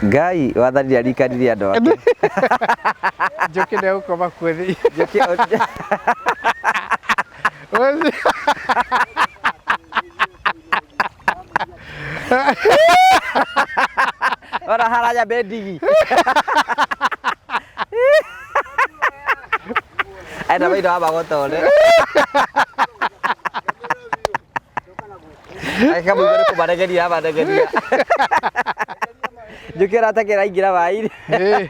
Ngai wathani nĩ arikanirie andũ ake. Njũkĩ ndegũkoma kuo thĩ. Njũkĩ Ora haraya bendigi. Aenda maitho wa magotore. Akamũigua nĩ kũmaregeria amaregeria. Njũkĩ ona take ĩraingĩra maĩ-inĩ. Ĩĩ.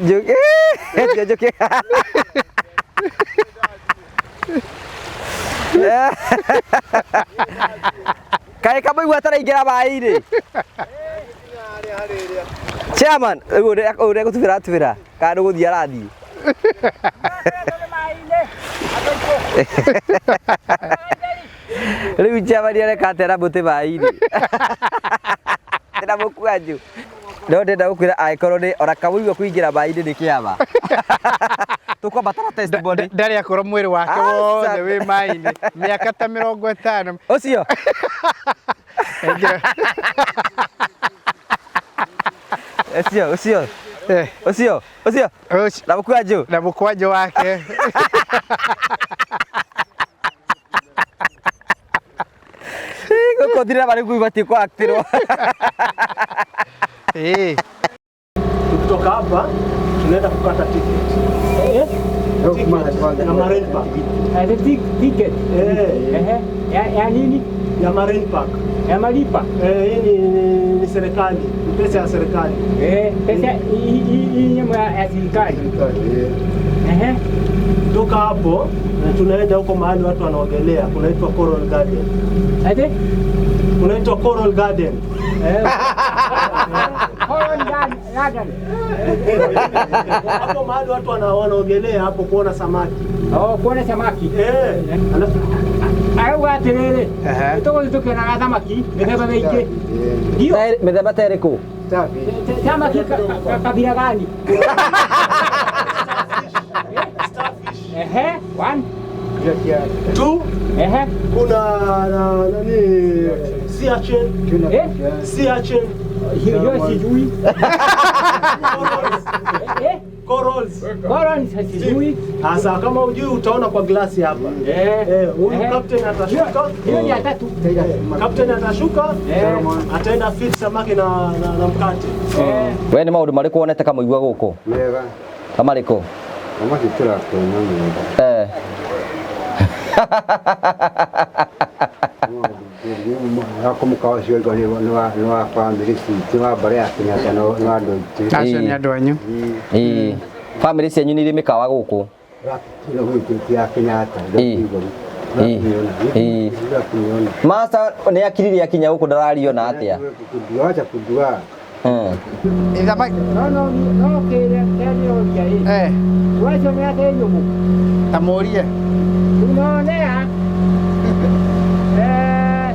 Njũkĩ njũkĩ. Kaĩ kamũigua ataraingĩra maĩ-inĩ. Chairman, rĩu ũrĩa gũtubĩra atubĩra kana nĩ gũthiĩ arathiĩ? Rĩu chairman areka atĩa na mũtĩ maĩ-inĩ? Na mũkwanjũ. No ndĩrenda gũkwĩra angĩkorwo nĩ ona kamũigua kũingĩra maĩ-inĩ nĩ kĩama. Tũkwamba tara testimony. Ndarĩ akorwo mwĩrĩ wake Aca. wothe wĩ maĩ-inĩ mĩaka ta 50. Ũcio. Aingĩra. Ũcio, ũcio. Eh, Ũcio, ũcio. Ũcio. Na mũkwanjũ. Na mũkwanjũ wake. Gũkũ thirĩ marĩ ibatiĩ kũaktirwo. Ĩĩ. Tukitoka hapa tunaenda kukata ticket. Ticket ya Marine Park. The ticket. Eh, Ehe. Ya nini? ya Marine Park. Ya malipa. Eh, hii ni serikali, ni pesa ya serikali. Eh, pesa hii ni ya serikali. Ehe. Toka hapo tunaenda huko mahali watu wanaogelea, kunaitwa Coral Garden. Ate? Kunaitwa Coral Garden. Eh. Coral Garden. Hapo mahali watu wanaogelea hapo kuona samaki. Oh, kuona samaki. Eh, alafu Arauga atĩrĩrĩ, Ehe. tũgũthiĩ tũkĩonaga thamaki mĩthemba mĩingĩ. Ndio. Mĩthemba ta ĩrĩkũ? Samaki kabila gani? starfish. Ehe, one. Two, Ehe. kuna nani sea urchin, Eh? sea urchin, Hiyo sijui. corals, Eh? corals. Coral sijui. Sasa kama hujui utaona kwa glasi hapa. Eh. Eh, huyu Eh. captain atashuka. Hiyo ni ya tatu. Captain atashuka, Eh. ataenda feed samaki na mkate. Eh. We nĩ maũndũ marĩkũ wonete kamũigua gũkũ? Mega. Ta marĩkũ? Thamaki tũrakĩona mega. Eh. Wako mũkawa ũcio oiga nĩ wa bamĩrĩ citũ wa mbarĩ ya Kenyatta na wa andũ aitũ. Acio nĩ andũ anyu. Ĩĩ. Bamĩrĩ cianyu nĩ irĩ mĩkawa gũkũ? Ũrakĩona ya Kenyatta. Ĩĩ. Ĩĩ. Ũrakĩona. Master nĩ akiririe akinya gũkũ ndarariona atĩa? Wacha kudua. Mm. Thamaki. No no no kĩrĩa kĩrĩa ĩ. Eh, Wacio nĩ atĩ nyũmũ. ta mũrie. Tunaonea. Eh.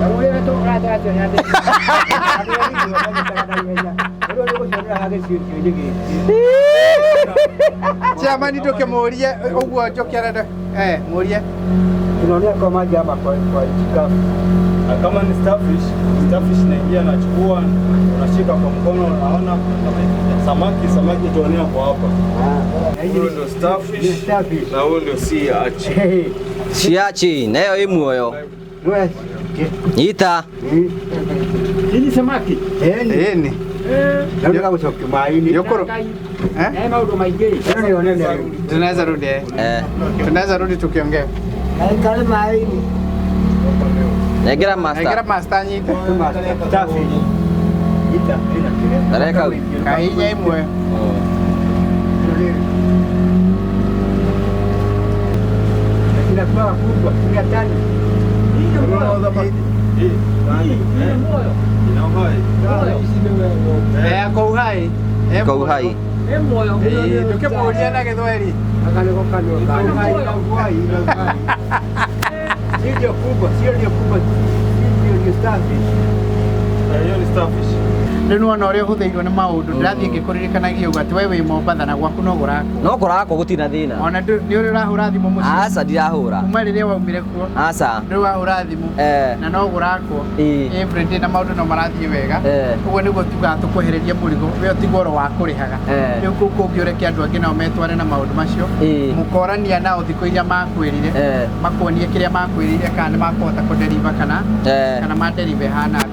Kamũria tũratĩ nĩ atĩ. Chairman ndũkĩmũrie ũguo Njũkĩ arenda. Eh, mũrie. Tunaonea kwa maji hapa kwa nchi kavu. Kama ni starfish, starfish inaingia nachukua, unashika kwa mkono, unaona samaki, samaki tuonea kwa hapa. Huyo ndio starfish na huyo ndio sea urchin. Ciaci, nayo ĩ muoyo. Nyita. Hii samaki. Ĩni. Ndio gũcokia maĩ-inĩ. Yũkũrũ. Eh? Eh, maũndũ maingĩ. Tunaweza rudi eh. Eh. Tunaweza rudi tukiongea. Kale maĩ-inĩ. Nengera Nengera master. master nyite. Ndareka. Kahinya imwe. Inakuwa kubwa, 500. Ina uhai. Eh, ako uhai. Eh, Ko uhai. Eh, muoyo. Ĩĩ, ndũkĩmũrie na Gĩthweri. Sio ndio kubwa, sio ndio kubwa. Sio ndio Starfish. Eh, hiyo ni starfish. Rĩu nĩwona ũrĩa ũhũthĩirwo nĩ maũndũ, ndĩrathiĩ ngĩkũririkanagia ũguo atĩ we wĩ Mombatha na gwaku no gũrakwo. No kũrakwo gũtirĩ na thĩna. Ona nĩ ũrĩ ũrahũra thimũ mũciĩ? Aca, ndirahũra. Kuma rĩrĩa waumire kuo? Aca. Ndũrĩ wahũra thimũ? Eh. Na no gũrakwo? Ĩĩ. Everyday na maũndũ no marathiĩ wega? Eh. Ũguo nĩguo tugaga tũkwehererie mũrigo, we ũtigwo oro wa kũrĩhaga. Eh. Rĩu kũu kũngĩ ũreke andũ angĩ nao metware na maũndũ macio. Ĩĩ. Mũkorania nao thikũ iria makwĩrire. Eh. Makuonie kĩrĩa makwĩrire kana nĩ makũhota kũderiva kana Eh. kana maderiva ĩhana atĩa.